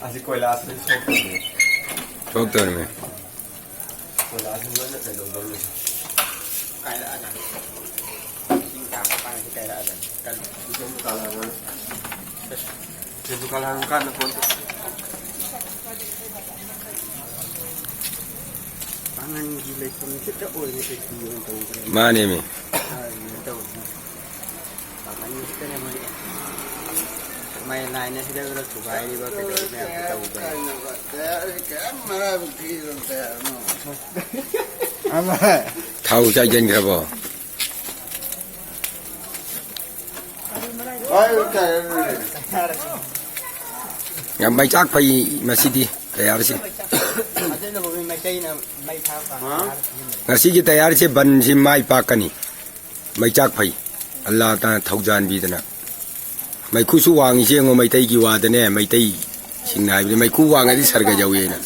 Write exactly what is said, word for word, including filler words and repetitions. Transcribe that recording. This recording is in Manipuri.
ꯑꯁꯤ ꯀꯣꯏꯂꯥꯁꯁꯤ ꯁꯣꯛꯇꯣꯏꯅꯦ꯫ ꯁꯣꯛꯇꯣꯔꯤꯃꯤ꯫ ꯀꯣꯏꯂꯥꯁꯁꯤ ꯂꯣꯏꯅ ꯀꯩꯗꯧꯗꯧꯔꯤꯃꯤ? ꯀꯥꯏꯔꯛꯑꯗꯝꯅꯤ꯫ ꯏꯁꯤꯡ ꯇꯥꯔꯛꯄ ꯀꯥꯟꯗꯗꯤ ꯀꯥꯏꯔꯛꯑꯗꯝꯅꯤ꯫ ꯀꯟꯅ꯫ ꯏꯁꯤꯡ ꯀꯥꯔꯛꯑꯗꯝꯅꯤ꯫ ꯀꯩꯁꯨ ꯀꯥꯔꯛꯑꯗꯝꯅꯤ꯫ ꯀꯥꯟꯅ ꯄꯣꯟꯇꯦ꯫ ꯄꯥꯡꯒꯟꯒꯤ ꯂꯩꯐꯝꯁꯤꯗ ꯑꯣꯏꯅ ꯀꯩꯁꯨ ꯑꯣꯏꯅ ꯇꯧꯈ꯭ꯔꯦ꯫ ꯃꯥꯅꯦꯃꯤ꯫ ꯑꯗꯨꯃꯥꯏꯅ ꯇꯧꯕꯅꯤ꯫ ꯄꯥꯡꯒꯟꯁꯤꯗꯅꯦ ꯃꯣꯏ ꯃꯌꯥꯝ ꯂꯥꯏꯟ ꯑꯁꯤꯗ ꯈꯔ ꯊꯨꯒꯥꯏꯔꯤꯕ ꯀꯩꯗꯧꯔꯤꯕ ꯃꯌꯥꯝꯁꯦ ꯇꯧꯗꯅ꯫ ꯊꯥꯎ ꯆꯥꯏꯁꯤꯟꯈ꯭ꯔꯕꯣ? ꯌꯥꯝ ꯃꯩꯆꯥꯛ ꯐꯩ ꯃꯁꯤꯗꯤ ꯇꯌꯥꯔꯁꯦ꯫ ꯑꯗꯨꯅꯕꯨ ꯃꯤ ꯃꯩꯇꯩꯅ ꯃꯩ ꯊꯥꯔꯀꯥꯟꯗ ꯍꯥ? ꯊꯥꯔ ꯁꯤꯖꯤꯟꯅꯩ꯫ ꯉꯁꯤꯒꯤ ꯇꯌꯥꯔꯁꯦ ꯕꯟꯁꯤ ꯃꯥꯏ ꯄꯥꯛꯀꯅꯤ꯫ ꯃꯩꯆꯥꯛ ꯐꯩ꯫ ꯑꯜꯂꯥ ꯇꯥꯅ ꯊꯧꯖꯥꯟꯕꯤꯗꯅ꯫ ꯃꯩꯈꯨꯁꯨ ꯋꯥꯡꯉꯤꯁꯦ ꯌꯦꯡꯉꯣ, ꯃꯩꯇꯩꯒꯤ ꯋꯥꯗꯅꯦ, ꯃꯩꯇꯩꯁꯤꯡꯅ ꯍꯥꯏꯕꯗꯤ ꯃꯩꯈꯨ ꯋꯥꯡꯉꯗꯤ ꯁꯔꯒ ꯌꯧꯏ ꯍꯥꯏꯅ꯫